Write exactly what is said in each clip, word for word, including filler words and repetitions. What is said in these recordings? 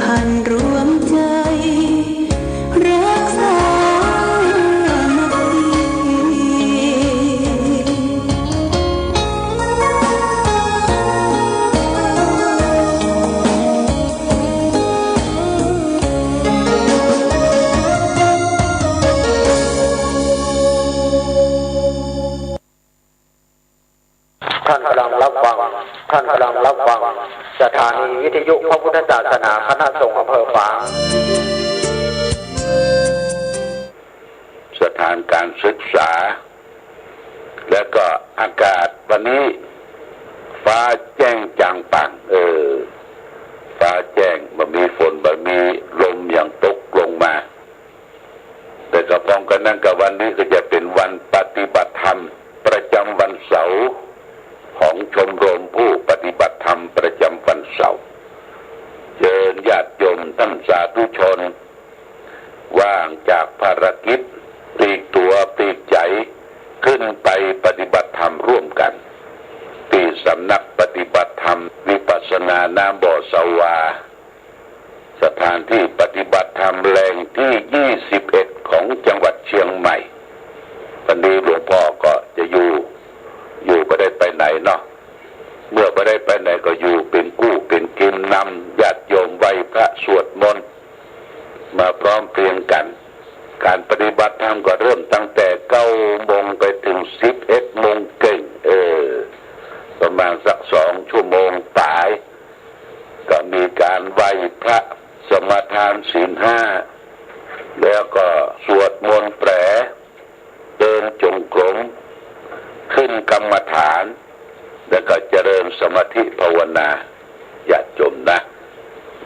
พันรวมใจ๋ รักสามัคคี ท่านกำลังรับฟัง ท่านกำลังรับฟัง สถานีวิทยุพระพุทธศาสนาคณะสงฆ์อำเภอฝาง สถานการศึกษา และก็อากาศวันนี้ ฟ้าแจ้งจ่างป่าง เออ ฟ้าแจ้ง บ่มีฝน บ่มีลมอย่างตกลงมา แต่ก็พร้อมกั๋นนั้นก็วันนี้ก็จะเป๋นวันปฏิบัติธรรมประจำวันเสาร์ของชมรมผู้ปฏิบัติธรรมประจำวันเสาร์ เจิญญาติโยมต้านสาธุชน ว่างจากภารกิจ ปลีกตั๋วปลีกใจ๋ ขึ้นไปปฏิบัติธรรมร่วมกั๋น ตี้สำนักปฏิบัติธรรมวิปัสสนาน้ำบ่อสวา สถานตี้ปฏิบัติธรรมแหล่งตี้ยี่สิบเอ็ดของจังหวัดเชียงใหม่ วันนี้หลวงพ่อก็จะอยู่ อยู่บ่ได้ไปไหนเนาะ เมื่อบ่ได้ไปไหนก็อยู่เป๋นกู้เป๋นกิ๋นนำญาติโยมไหว้พระสวดมนต์ มาพร้อมเพรียงกั๋น การปฏิบัติธรรมก็เริ่มตั้งแต่เก้าโมงไปเถิงสิบเอ็ดโมงเกิ่ง เออ ประมาณสักสองชั่วโมงป๋าย ก็มีการไหว้พระ สมาทานศีลห้า แล้วก็สวดมนต์แปล เดินจงกรม ขึ้นกรรมฐาน แล้วก็เจริญสมาธิภาวนา ญาติโยมนะ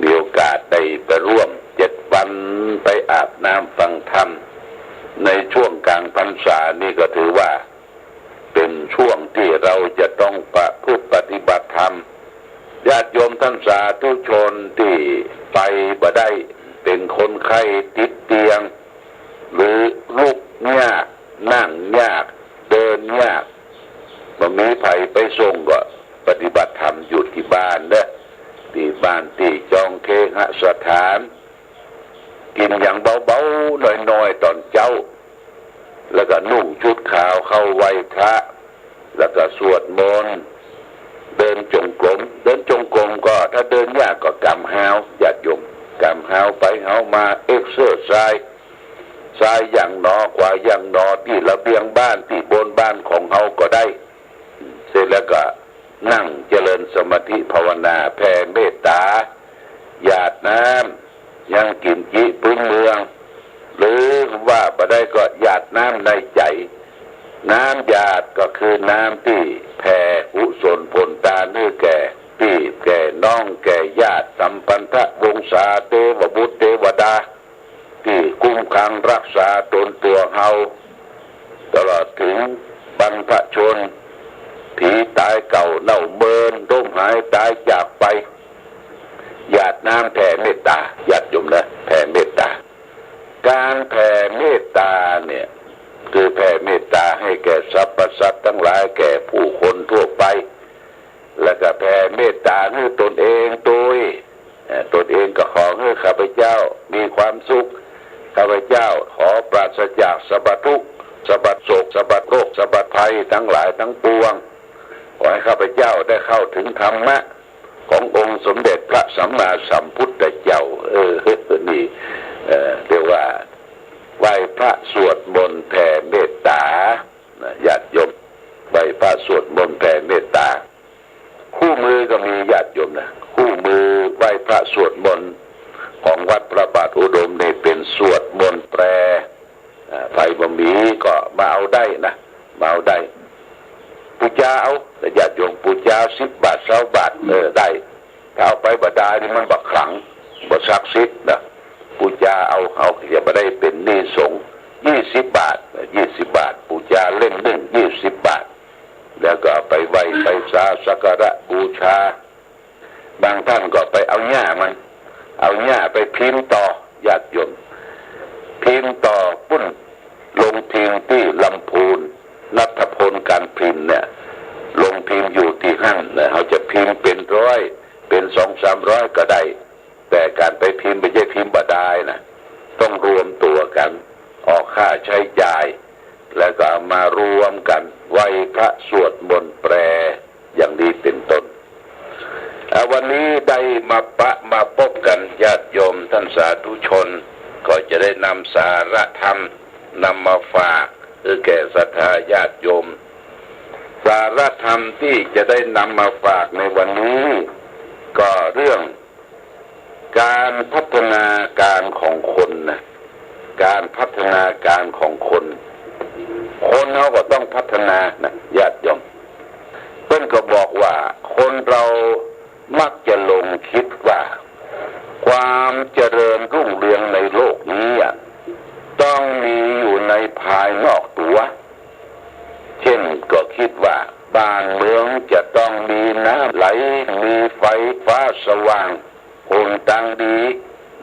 มีโอกาสได้ไปร่วมเจ็ดวัน ไปอาบน้ำฟังธรรม ในช่วงกลางพรรษานี่ก็ถือว่า เป๋นช่วงตี้เราจะต้องประพฤติปฏิบัติธรรม ญาติโยมต้านสาธุชนตี้ไปบ่ได้ เป๋นคนไข้ติดเตียง หรือลุกยาก นั่งยาก เดินยาก บ่มีใผไปส่งก็ปฏิบัติธรรมอยู่ตี้บ้านเน่อ ตี้บ้านตี้จองเคหสถาน กิ๋นอย่างเบาๆ น้อยๆ ต๋อนเจ๊า แล้วก็นุ่งชุดขาวเข้าไหว้พระ แล้วก็สวดมนต์ เดินจงกรม เดินจงกรมก็ถ้าเดินยากก็ก๋ำฮาว ญาติโยม ก๋ำฮาวไปฮาวมา เอ็กเซอร์ไซส์ ซ้ายอย่างหนอ ขวาอย่างหนอ ตี้ระเบียงบ้าน ตี้บนบ้านของเฮาก็ได้ เสร็จแล้วก็นั่งเจริญสมาธิภาวนา แผ่เมตตา หยาดน้ำ ยังกิ๋นจิพื้นเมือง หรือว่าบ่ได้ก็หยาดน้ำในใจ๋ น้ำหยาดก็คือน้ำตี้แผ่กุศลผลตานหื้อแก่ปี้แก่น้อง แก่ญาติสัมพันธวงศา เตวบุตรเตวดา ตี้คุ้มครองรักษาต๋นตั๋วเฮา ตลอดเถิงบรรพชน ผีต๋ายเก่าเน่าเมิน ล้มหายต๋ายจากไป หยาดน้ำแผ่เมตตา ญาติโยมนะ แผ่เมตตา การแผ่เมตตาเนี่ย คือแผ่เมตตาให้แก่สรรพสัตว์ตังหลาย แก่ผู้คนทั่วไป แล้วก็แผ่เมตตาหื้อตนเองโตย เอ่อ ตนเองก็ขอหื้อข้าพเจ้ามีความสุข ข้าพเจ้าขอปราศจากสรรพทุกข์ สรรพโศก สรรพโรค สรรพภัยตังหลายตังปวง ขอให้ข้าพเจ้าได้เข้าเถิงธรรมะขององค์สมเด็จพระสัมมาสัมพุทธเจ้า เออ นี่ เอ่อ เรียกว่าไหว้พระสวดมนต์แผ่เมตตา นะ ญาติโยม ไหว้พระสวดมนต์แผ่เมตตา คู่มือก็มี ญาติโยมนะ คู่มือไหว้พระสวดมนต์ของวัดพระบาทอุดมนี่เป๋นสวดมนต์แปล อ่า ใผบ่มีก็มาเอาได้นะ มาเอาได้ ปู๋จาเอา ญาติโยม ปู๋จาสิบบาท ซาวบาท เออ ได้ ถ้าเอาไปบ่ดายนี่มันบ่ขลัง บ่ศักดิ์สิทธิ์นะ ปู๋จาเอา เอา จะบ่ได้เป๋นหนี้สงฆ์ ยี่สิบบาท ยี่สิบบาท ปู๋จาเล่มนึ่ง ยี่สิบบาท แล้วก็เอาไปไหว้ไปสาสักการะบูชา บางท่านก็ไปเอาหญ้ามัน เอาหญ้าไปพิมพ์ต่อ ญาติโยม พิมพ์ต่อปุ้น โรงพิมพ์ตี้ลำพูน ณัฐพลการพิมพ์เนี่ย โรงพิมพ์อยู่ตี้หั้นนะ เฮาจะพิมพ์เป๋นร้อย เป๋นสองสามร้อยก็ได้ แต่การ ใจ๊จ่าย แล้วก็เอามารวมกั๋นไหว้พระสวดมนต์แปล อย่างนี้เป๋นต้น อ่า วันนี้ได้มาปะมาปบกั๋น ญาติโยมต้านสาธุชน ก็จะได้นำสาระธรรม นำมาฝากหื้อแก่ศรัทธาญาติโยม สาระธรรมตี้จะได้นำมาฝากในวันนี้ ก็เรื่อง ก๋านพัฒนาก๋านของคนนะ ก๋านพัฒนาก๋านของคน คนเฮาก็ต้องพัฒนานะ ญาติโยม เปิ้นก็บอกว่าคนเฮามักจะหลงกึ๊ดว่า ความเจริญรุ่งเรืองในโลกนี้อะ ต้องมีอยู่ในภายนอกตั๋ว เจ้นก็กึ๊ดว่าบ้านเมืองจะต้องมีน้ำไหล มีไฟฟ้าสว่าง หนตางดี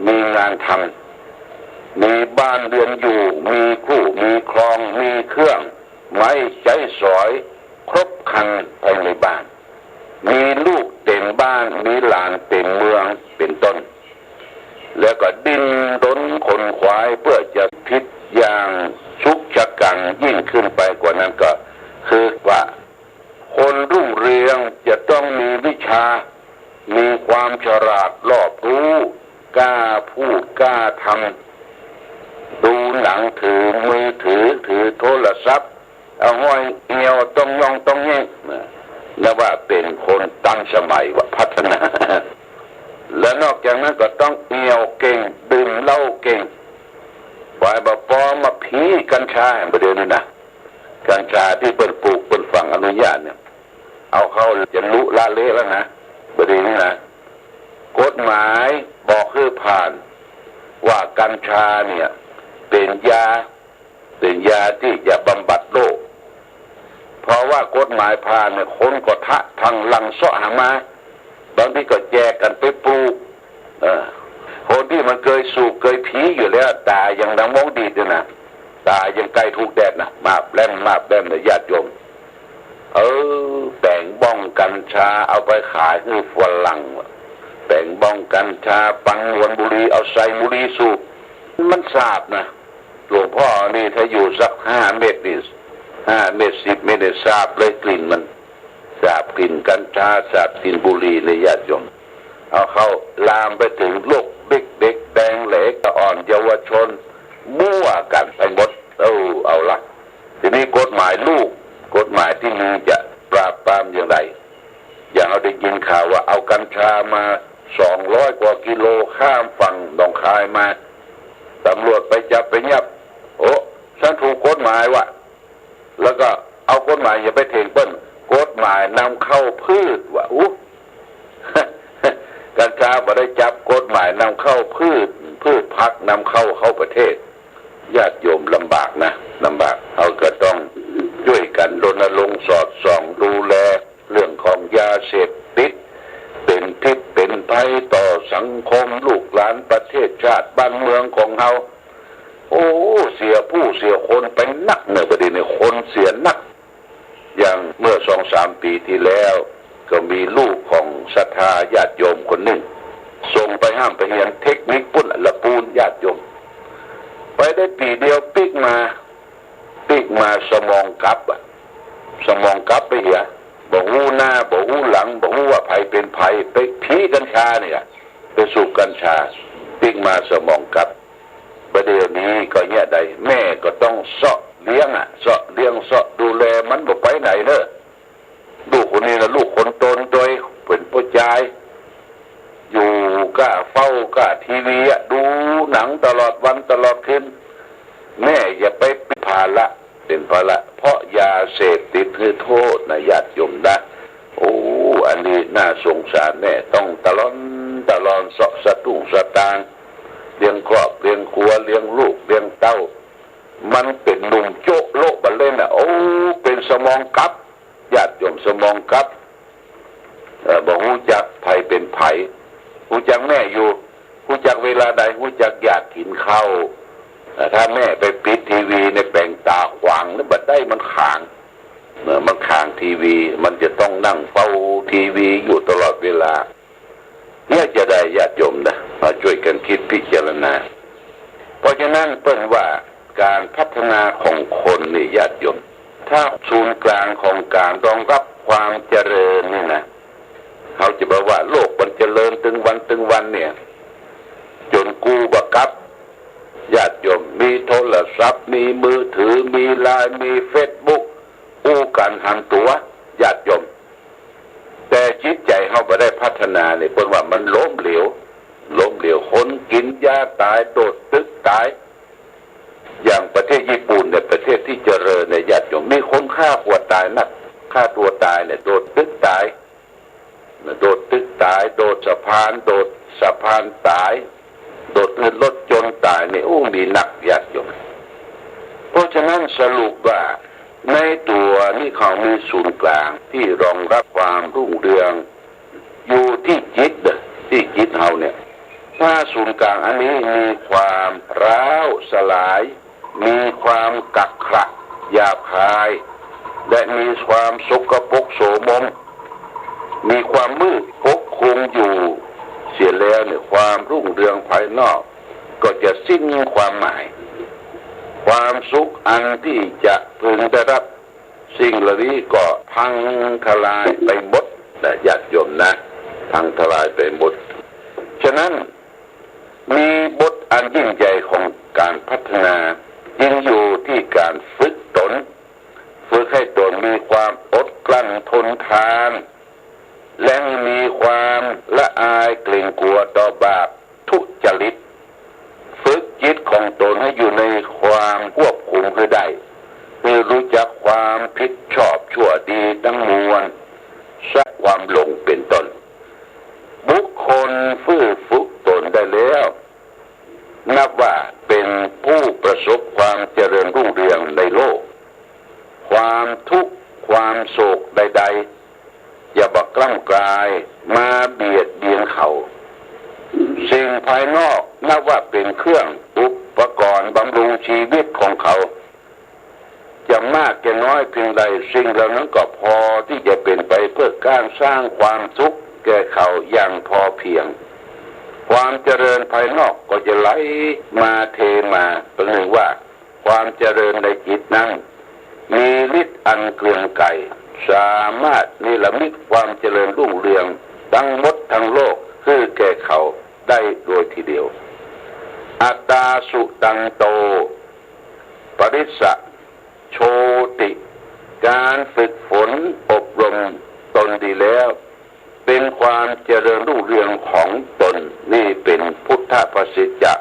มีงานทำ มีบ้านเรือนอยู่ มีคู่ มีครอง มีเครื่องไม้ใจ๊สอย ครบครันภายในบ้าน มีลูกเต็มบ้าน มีหลานเต็มเมือง เป๋นต้น แล้วก็ดิ้นรนขนขวายเปื้อจะผลิตอย่างสุกชะกัง ยิ่งขึ้นไปกว่านั้นก็คือว่า คนรุ่งเรืองจะต้องมีวิชา มีความฉลาดรอบรู้ กล้าพูดกล้าทำ ดูหนัง ถือมือถือ ถือโทรศัพท์ เอาห้อยเอี่ยวต้องย่องต้องแย่งนะ นับว่าเป๋นคนตันสมัยว่าพัฒนา และนอกจากนั้นก็ต้องเอี่ยวเก่ง ดื่มเหล้าเก่ง บ่ายบ่ปอมาผีกัญชาแห่งประเดี๋ยวนี้นะ กัญชาตี้เปิ้นปลูกเปิ้นฝังอนุญาตเนี่ย เอาเข้าจะลุละเละแล้วนะ บ่ดีนี่นะ กฎหมายบอกหื้อผ่าน ว่ากัญชาเนี่ยเป๋นยา เป๋นยาตี้จะบำบัดโรค เพราะว่ากฎหมายผ่านเนี่ย คนก็ทะทังหลั่งเซาะหามา บางทีก็แจกกั๋นไปปลูก เออ คนตี้มันเกยสูบเกยผีอยู่แล้ว ต๋ายังดังมองดีดอยู่นะ ต๋ายังใก้ถูกแดดนะ มาบแล่มมาบแล่มนะญาติโยม เออ แป๋งบ้องกัญชาเอาไปขายหื้อฝรั่ง แป๋งบ้องกัญชาปังหวนบุหรี่เอาใส่บุหรี่สูบ มันสาบนะ หลวงพ่อนี่ถ้าอยู่สักห้าเม็ดนี่ ห้าเม็ดสิบเม็ดนี่สาบเลยกลิ่นมัน สาบกลิ่นกัญชา สาบกลิ่นบุหรี่เลยญาติโยม เอาเข้าลามไปเถิงลูกเด็กๆ แดงเหล็กอ่อนเยาวชน มั่วกั๋นไปหมด เออ เอาละ ทีนี้กฎหมายลูก กฎหมายตี้มีจะปราบปรามอย่างไร อย่างเฮาได้ยินข่าวว่าเอากัญชามาสองร้อยกว่ากิโลข้ามฝั่งหนองคายมา ตำรวจไปจับไปยับ โอ้ ฉันถูกกฎหมายว่ะ แล้วก็เอากฎหมายอย่าไปเถียงเปิ้น กฎหมายนำเข้าพืชว่ะ อู้ กัญชาบ่ได้จับ กฎหมายนำเข้าพืช พืชผักนำเข้าเข้าประเทศ ญาติโยมลำบากนะ ลำบาก เฮาก็ต้องจ้วยกั๋นรณรงค์สอดส่องดูแล เรื่องของยาเสพติด เป๋นพิษเป๋นภัยต่อสังคม ลูกหลานประเทศชาติบ้านเมืองของเฮา โอ้ เสียผู้เสียคนไปนักเน่อ บ่ดีนี่คนเสียนัก อย่างเมื่อสองสามปี๋ตี้แล้ว ก็มีลูกของศรัทธาญาติโยมคนนึ่ง ส่งไปฮ่ำไปเฮียนเทคนิคปุ้นละปูนญาติโยม ไปได้ปี๋เดียวปิ๊กมา ปิ๊กมาสมองกลับอะ สมองกลับไปเหีย บ่ฮู้หน้า บ่ฮู้หลัง บ่ฮู้ว่าใผเป๋นใผ ไปผีกัญชาเนี่ย ไปสูบกัญชา ปิ๊กมาสมองกลับ บ่าเดี่ยวนี้ก็เยียะใด แม่ก็ต้องเซาะเลี้ยงอะ เซาะเลี้ยงเซาะดูแล มันบ่ไปไหนเน่อ ลูกคนนี้นะ ลูกคนโตนโตย เป๋นผู้จาย อยู่ก้าเฝ้าก้าทีวีอะ ดูหนังตลอดวันตลอดคืน แม่อย่าไปเป๋นภาระ เป๋นภาระ เพราะยาเสพติดคือโทษนะญาติโยมนะ โอ้ อันนี้น่าสงสารแม่ ต้องตะลอนตะลอนเซาะสตุ้งสตางค์ เลี้ยงครอบเลี้ยงครัว เลี้ยงลูกเลี้ยงเต้า มันเป๋นหนุ่มโจ๊ะโละบ่าเล่นน่ะ โอ้ เป๋นสมองกลับ ญาติโยม สมองกลับ เอ่อ บ่ฮู้จักใผเป๋นใผ ฮู้จักแม่อยู่ ฮู้จักเวลาใด ฮู้จักอยากกิ๋นข้าว เอ่อ ถ้าแม่ไปปิดทีวีในแป๋งต๋าขวางแล้วบ่ได้ มันขาง เอ่อ มันขางทีวี มันจะต้องนั่งเฝ้าทีวีอยู่ตลอดเวลา เนี่ยจะใดญาติโยมนะ มาจ้วยกั๋นกึ๊ดพิจารณา เพราะฉะนั้นเปิ้นว่า ก๋านพัฒนาของคนนี่ญาติโยม ถ้าศูนย์กลางของก๋านรองฮับความเจริญนี่นะ เฮาจะบ่าว่าโลกมันเจริญตึงวันตึงวันเนี่ย จ๋นกู้บ่กลับ ญาติโยม มีโทรศัพท์ มีมือถือ มีไลน์ มีเฟซบุ๊ก อู้กั๋นหันตั๋ว ญาติโยม แต่จิตใจ๋เฮาบ่ได้พัฒนาเนี่ย เปิ้นว่ามันล้มเหลว ล้มเหลว คนกิ๋นยาต๋าย โดดตึกต๋าย อย่างประเทศญี่ปุ่นเนี่ย ประเทศตี้เจริญเนี่ย ญาติโยม มีคนฆ่าตั๋วต๋ายนัก ฆ่าตั๋วต๋ายเนี่ย โดดตึกต๋าย โดดตึกต๋าย โดดสะพาน โดดสะพานต๋าย โดดรถยนต์ต๋ายเนี่ย โอ้ มีนัก ญาติโยม เพราะฉะนั้นสรุปว่าในตั๋วนี้เขามีศูนย์กลางตี้รองฮับความรุ่งเรือง อยู่ตี้จิตเน่อ ตี้จิตเฮาเนี่ย ถ้าศูนย์กลางอันนี้มีความร้าวสลาย มีความกักขัก หยาบคาย และมีความสกปรกโสมม มีความมืดปกคลุมอยู่เสียแล้วเนี่ย ความรุ่งเรืองภายนอกก็จะสิ้นความหมาย ความสุขอันตี้จะพึงได้ฮับ สิ่งเหล่านี้ก็พังทลายไปหมดนะ ญาติโยมนะ พังทลายไปหมด ฉะนั้น มีบทอันยิ่งใหญ่ของก๋านพัฒนา จึงอยู่ตี้ก๋านฝึกต๋น ฝึกหื้อต๋นมีความอดกลั้นทนทาน และมีความละอายเกรงกั๋วต่อบาปทุจริต ฝึกจิตของต๋นหื้ออยู่ในความควบคุมหื้อได้ หื้อฮู้จักความผิดชอบชั่วดีตังมวล สักความหลงเป๋นต้น บุคคลผู้ฝึกต๋นได้แล้ว นับว่าเป๋นผู้ประสบความเจริญรุ่งเรืองในโลก ความทุกข์ความโศกใดๆ จะบ่กล้ำกลายมาเบียดเบียนเขา สิ่งภายนอกนับว่าเป๋นเครื่องอุปกรณ์บำรุงชีวิตของเขา จะมากจะน้อยเพียงใด สิ่งเหล่านั้นก็พอตี้จะเป๋นไปเปื้อก้างสร้างความสุขแก่เขาอย่างพอเพียง ความเจริญภายนอกก็จะไหลมาเทมา ประหนึ่งว่าความเจริญในจิตนั้น มีฤทธิ์อันเกรียงไกร สามารถเนรมิตความเจริญรุ่งเรืองตังหมดตังโลกหื้อแก่เขาได้โดยทีเดียว อัตตาสุตันโต ปริสสะโชติ ก๋านฝึกฝนอบรมตนดีแล้ว เป๋นความเจริญรุ่งเรืองของตน นี่เป๋นพุทธภาษิตจาก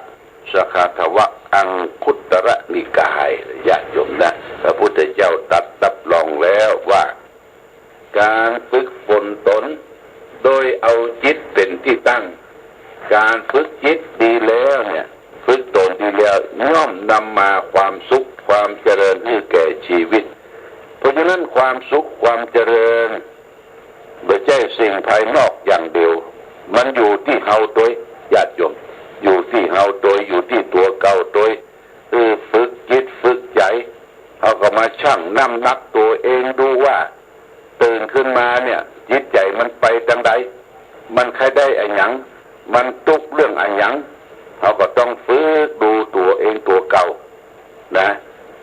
สกาทวักอังคุตตรนิกาย ญาติโยมนะ พระพุทธเจ้าตรัสรับรองแล้วว่า ก๋านฝึกฝนตน โดยเอาจิตเป๋นตี้ตั้ง ก๋านฝึกจิตดีแล้วเนี่ย ฝึกตนดีแล้ว ย่อมนำมาความสุขความเจริญหื้อแก่ชีวิต เพราะฉะนั้นความสุขความเจริญ บ่ใจ้สิ่งภายนอกอย่างเดียว มันอยู่ตี้เฮาตวย ญาติโยม อยู่ตี้เฮาตวย อยู่ตี้ตั๋วเก่าตวย เออ ฝึกจิตฝึกใจ๋ เฮาก็มาชั่งน้ำหนักตั๋วเองดูว่า ตื่นขึ้นมาเนี่ย จิตใจ๋มันไปตางใด มันใค่ได้อะหยัง มันตุ๊กข์เรื่องอะหยัง เฮาก็ต้องฝึกดูตั๋วเองตั๋วเก่า นะ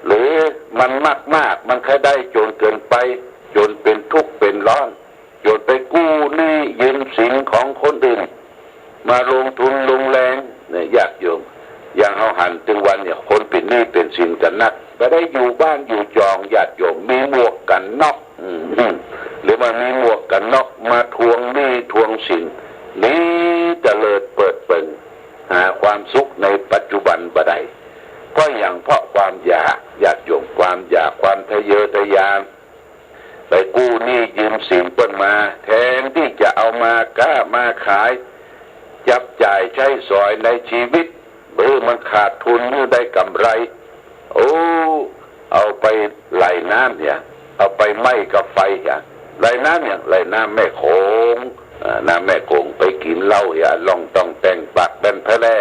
หรือมันมากๆ มันใค่ได้จ๋นเกินไป จ๋นเป๋นทุกข์เป๋นร้อน จ๋นไปกู้หนี้ยืมสินของคนอื่น มาลงทุนลงแรงเนี่ย ญาติโยม อย่างเฮาหันตึงวันเนี่ย คนเป๋นหนี้เป๋นสินกั๋นนัก บ่ได้อยู่บ้านอยู่จอง ญาติโยม มีหมวกกั๋นน็อก อืม หรือว่ามีหมวกกั๋นน็อกมาทวงหนี้ทวงสิน หนีเตลิดเปิดเปิง หาความสุขในปัจจุบันบ่ได้ เพราะหยัง เพราะความอยาก ญาติโยม ความอยาก ความทะเยอทะยาน ไปกู้หนี้ยืมสินเปิ้นมา แทนตี้จะเอามาก๊ามาขาย จับจ่ายใจ๊สอยในชีวิต หื้อมันขาดทุน หื้อได้ก๋ำไร โอ้ เอาไปไหลน้ำเนี่ย เอาไปไหม้กับไฟเนี่ย ไหลน้ำเนี่ย ไหลน้ำแม่โขง อ่า น้ำแม่โขง ไปกิ๋นเหล้าเนี่ย ล่องต้องแต่งปากแป้นแพร่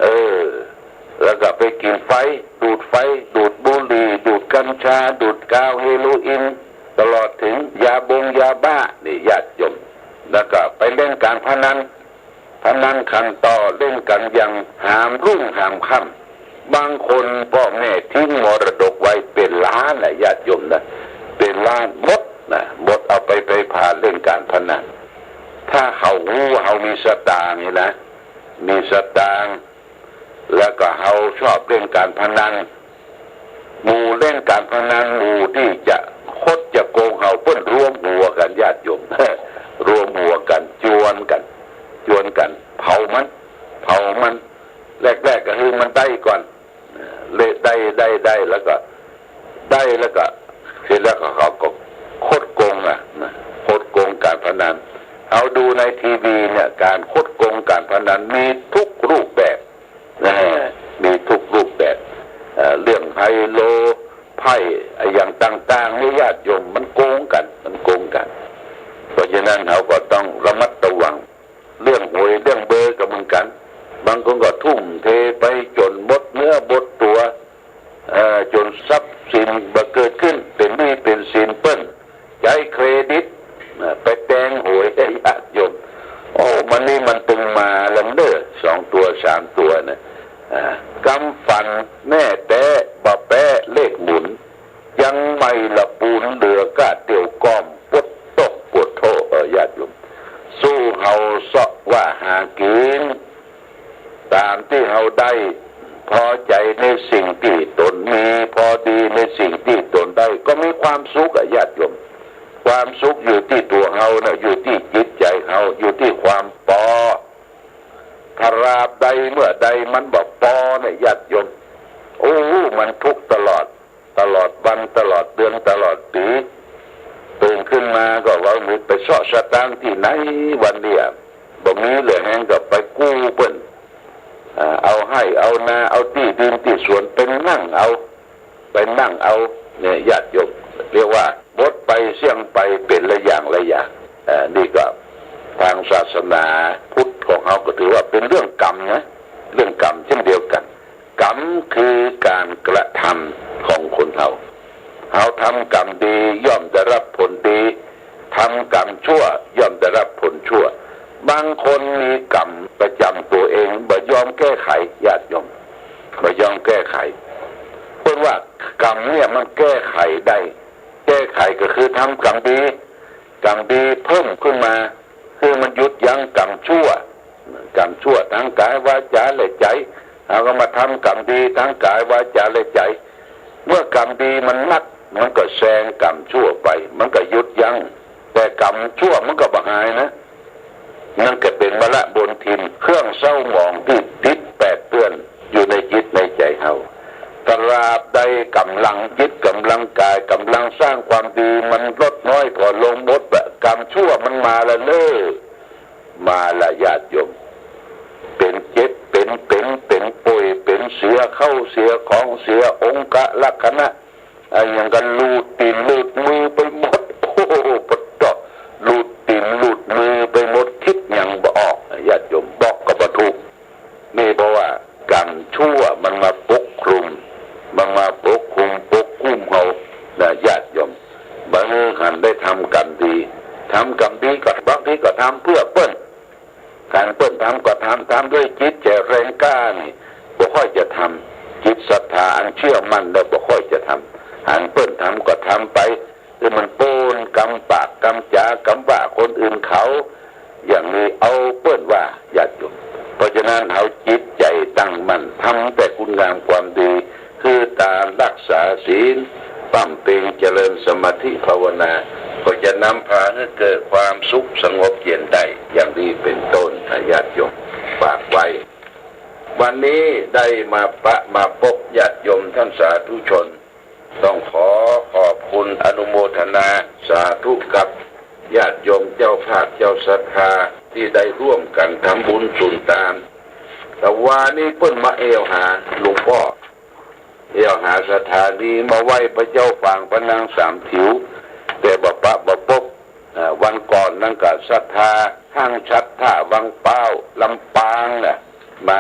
เออ แล้วก็ไปกิ๋นไฟ ดูดไฟ ดูดบุหรี่ ดูดกัญชา ดูดกาว เฮโรอีน ตลอดเถิงยาบงยาบ้า นี่ญาติโยม แล้วก็ไปเล่นก๋านพนัน พนันขันต่อ เล่นกั๋นอย่างหามรุ่งหามค่ บางคนป้อแม่ทิ้งมรดกไว้เป๋นล้านนะญาติโยมนะ เป๋นล้านหมดนะ หมดเอาไป ไปผ่านเล่นการพนัน ถ้าเขาฮู้ว่าเขามีสตางค์นี่นะ มีสตางค์ แล้วก็เขาชอบเล่นการพนัน หมู่เล่นการพนัน หมู่ตี้จะคดจะโกงเขา เปิ้นรวมหัวกั๋นญาติโยม รวมหัวกั๋น จวนกั๋น จวนกั๋น เผามัน เผามัน แรกๆ ก็หื้อมันได้ก่อน เล่นได้ ได้ ได้ แล้วก็ ได้แล้วก็ เสร็จแล้วก็เขาก็คดโกงอะนะ คดโกงการพนัน เอาดูในทีวีเนี่ย การคดโกงการพนันมีทุกรูปแบบนะ มีทุกรูปแบบ เอ่อ เรื่องไฮโล ไพ่ อะหยังต่างๆ นี่ญาติโยม มันโกงกั๋น มันโกงกั๋น เพราะฉะนั้นเขาก็ต้องระมัดระวัง เรื่องหวยเรื่องเบอร์ก็เหมือนกั๋น บางคนก็ทุ่มเทไปจ๋นหมดเนื้อหมดตั๋ว เอ่อ จ๋นทรัพย์สินบ่เกิดขึ้น เป๋นหนี้เป๋นสินเปิ้น ใจ๊เครดิต เอ่อ ไปแตงหวย ญาติโยม โอ้ มันนี่มันตึงมาแล้วเน่อ สองตั๋วสามตั๋วนะ อ่า กำฝันแน่แต๊บ่แป๊เลขหมุน ยังใหม่ละปูนเหลือก้าเตียวก้อม ปวดตกปวดโท เออ ญาติโยม สู้เขาเซาะว่าหากิ๋น ต๋ามตี้เขาได้ พอใจ๋ในสิ่งตี้ตนมี พอดีในสิ่งตี้ตนได้ ก็มีความสุขอะญาติโยม ความสุขอยู่ตี้ตั๋วเขานะ อยู่ตี้จิตใจ๋เขา อยู่ตี้ความปอ ตราบใดเมื่อใดมันบ่ปอเนี่ยญาติโยม โอ้ มันทุกข์ตลอด ตลอดวัน ตลอดเดือน ตลอดปี๋ ตื่นขึ้นมาก็ว่ามีไปเซาะสตางค์ตี้ไหน วันเนี้ยบ่มีเหลือแฮงก็ไปกู้เปิ้น อ่า เอาไฮ่เอานา เอาตี้ดินตี้สวนไปนั่งเอา ไปนั่งเอา เนี่ยญาติโยม เรียกว่าหมดไปเสี้ยงไปเป๋นละอย่างละอย่าง เอ่อ นี่ก็ทางศาสนาพุทธของเขาก็ถือว่าเป๋นเรื่องกรรมนะ เรื่องกรรมเช่นเดียวกั๋น กรรมคือการกระทำของคนเฮา เฮาทำกรรมดีย่อมได้รับผลดี ทำกรรมชั่วย่อมได้รับผลชั่ว บางคนมีกรรมประจ๋ำตั๋วเอง บ่ยอมแก้ไข ญาติโยม บ่ยอมแก้ไข เปิ้นว่ากรรมเนี่ยมันแก้ไขได้ แก้ไขก็คือทำกรรมดี กรรมดีเพิ่มขึ้นมา คือมันหยุดยั้งกรรมชั่ว กรรมชั่วตางก๋ายวาจ๋าและใจ๋ เฮาก็มาทำกรรมดีตางก๋ายวาจ๋าและใจ๋ เมื่อกรรมดีมันนัก มันก็แซงกรรมชั่วไป มันก็หยุดยั้ง แต่กรรมชั่วมันก็บ่หายนะ มันก็เป๋นมลบุญทิ่น เครื่องเศร้าหมองตี้ติดแปดเปื้อนอยู่ในจิตในใจ๋เฮา ตราบใดก๋ำลังจิต ก๋ำลังก๋าย ก๋ำลังสร้างความดีมันลดน้อยผ่อนลงหมดอะ กรรมชั่วมันมาละเน่อ มาละญาติโยม เป๋นเจ็บ เป๋น เป๋น เป๋นป่วย เป๋นเสียเข้าเสียของ เสียองคลักษณะ อะหยังกั๋น หลุดตี๋นหลุดมือไปหมด โอ้โห ปะเต๊าะ หลุดตี๋นหลุดมือไปหมด กึ๊ดหยังบ่ออก ญาติโยม บอกก็บ่ถูก นี่เพราะว่ากรรมชั่วมันมาปกคลุม มันมาปกคลุม ปกคลุมเฮานะ ญาติโยม บ่หื้อหันได้ทำกรรมดี ทำกรรมดีก็บางทีก็ทำเปื้อเปิ้น หันเปิ้นทำก็ทำ ทำด้วยจิตใจ๋แรงกล้านี่ บ่ค่อยจะทำ จิตศรัทธาอันเชื่อมั่นแล้วบ่ค่อยจะทำ หันเปิ้นทำก็ทำไป คือมันโป๊นกำปากกำจ๋ากำว่าคนอื่นเขา อย่างนี้เอาเปิ้นว่าญาติโยม เพราะฉะนั้นเอาจิตใจ๋ตั้งมั่น ทำแต่คุณงามความดี คือตานรักษาศีล บำเพ็ญเจริญสมาธิภาวนา ก็จะนำพาให้เกิดความสุขสงบเย็นได้ อย่างนี้เป็นต้น ญาติโยม ฝากไว้ วันนี้ได้มาปะมาปบญาติโยมท่านสาธุชน ต้องขอขอบคุณอนุโมทนาสาธุกับญาติโยมเจ้าภาพเจ้าศรัทธาตี้ได้ฮ่วมกั๋นทำบุญสุนตาน ตะวานี้เปิ้นมาแอ่วหาหลวงป้อ แอ่วหาสถานีมาไหว้พระเจ้าฝางพระนางสามถิว แต่บ่ปะบ่ปบ อ่า วันก่อนนั้นก็ศรัทธาห้างฉัตรท่าวังเป้า ลำปางน่ะ มา